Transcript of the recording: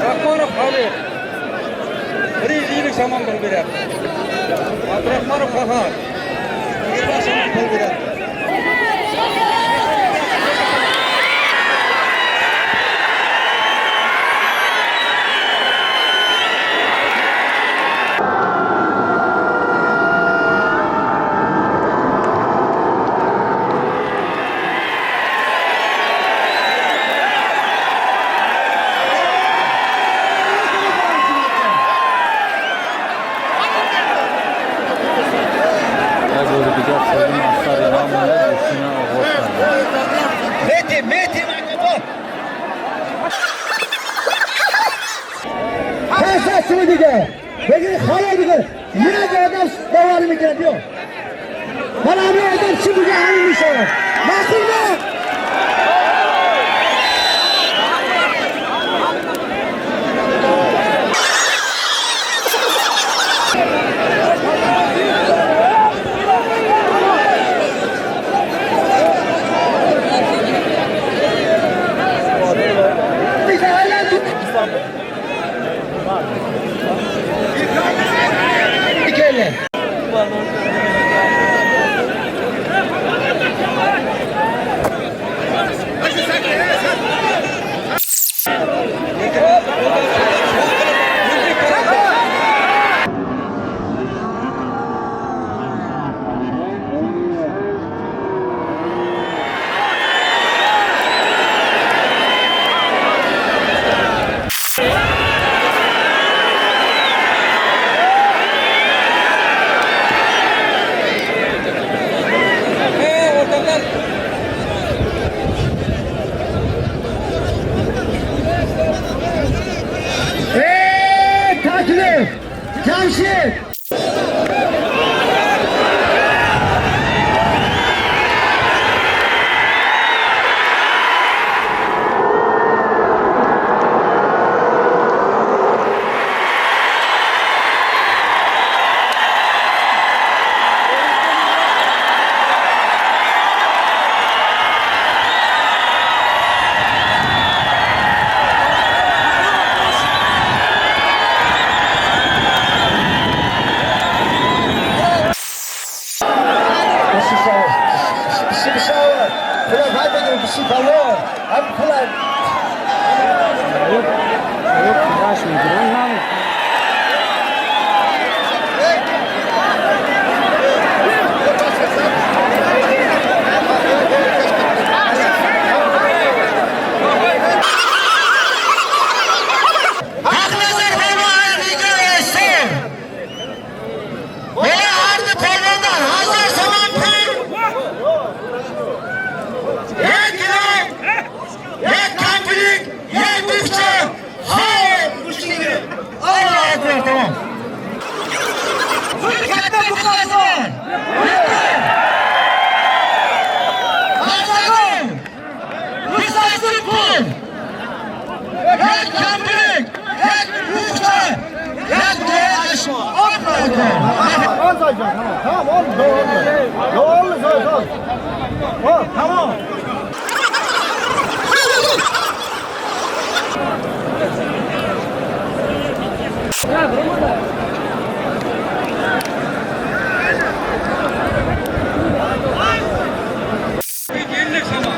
Rahmonov Xolid 150 somon pul beryapti. Abdurahmonov Qahhor 20 somon pul beryapti. یک بار دیگر سوم افسر اعلام نمود گوشتین آغاز کردند. Meti, Meti مکافات. پس از دیگه بگید خاله دیگه یک آدم باور میکنه بیا. من همه آدم چی بگه همین میشه. مسئول نه. میشه الان تو میکنه. Ey o'rtoqlar, Ey taklif! Jamshid! رش میگیرن من. Haqnazar polvon Liga Estor. Bola har bir polvondan 1000 somon pul. 1 kilo, 1 komplekt, 1 bukcha. Hay, mushligi. Allohu akbar, tamom. Katta muqaddam. Harzag'on. Bisasir pul. یک کمپینگ، یک بوخچه، یک دویش. Al sayacağım tamam. Tamam oğlum doğru. Doğru söyle doğru. Ol tamam. Ellik somon.